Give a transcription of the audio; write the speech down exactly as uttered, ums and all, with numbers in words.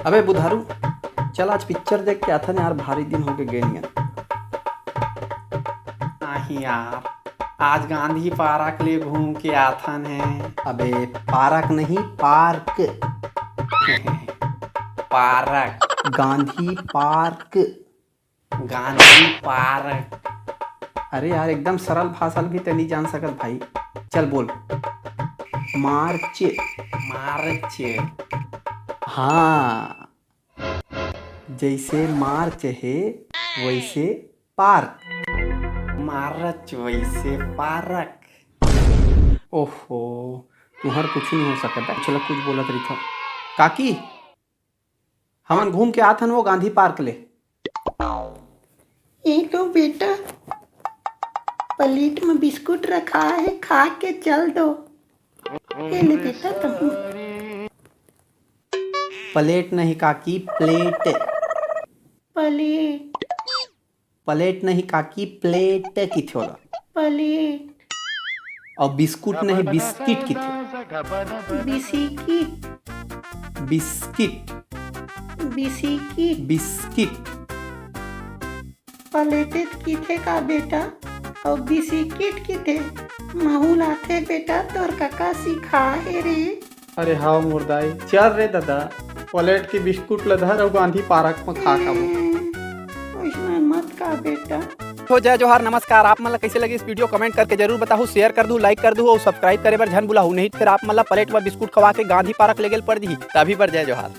अबे बुधारू, चल आज पिक्चर देख के आथन यार, भारी दिन होगे गे नइ हन। नहीं यार, आज गांधी पार्क ले घूम के आथन हे। अबे पार्क नहीं, park. Park. Gandhi park. Gandhi park. अरे यार, एकदम सरल भाषा ल भी ते नइ जान सकत भाई। चल बोल, मार्च। मार्च। हाँ, जइसे मार्च हे वइसे पार्क। मार्च वइसे पार्क। ओहो, तुंहर कुछु नइ हो सकत हे। चला कुछु बोलत रहिथव। काकी, हमन घूम के आथन वो गांधी पार्क ले। ए लो बेटा, प्लेट में बिस्कुट रखा हे, खा के चल दो। ए ले बेटा, तहूँ। प्लेट नहीं काकी, प्लेट। प्लेट। प्लेट नहीं काकी, प्लेट किथे ओला। प्लेट। अउ बिस्कुट नहीं, बिस्किट किथे। बिस्किट। बिस्किट। बिस्किट। बिस्किट। प्लेटेट किथे का बेटा? अउ बिस्किट किथे? महू ल आथे बेटा, तोर कका सिखाहे रे। अरे हव मोर दाई, चल रे ददा, प्लेट के बिस्कुट ल धर अउ गांधी पार्क म खा खाबो। ए, ओइसना मत का बेटा। तो जय जोहार, नमस्कार। आप मन ला कइसे लगिस video, comment करके जरूर बताहू, share कर दू, like कर दू अउ subscribe करे बर झन भुलाहू, नहीं त फेर आप मन ला प्लेट म बिस्कुट खवा के गांधी पार्क ले गेल पड़ दिही। तभी बर जय जोहार।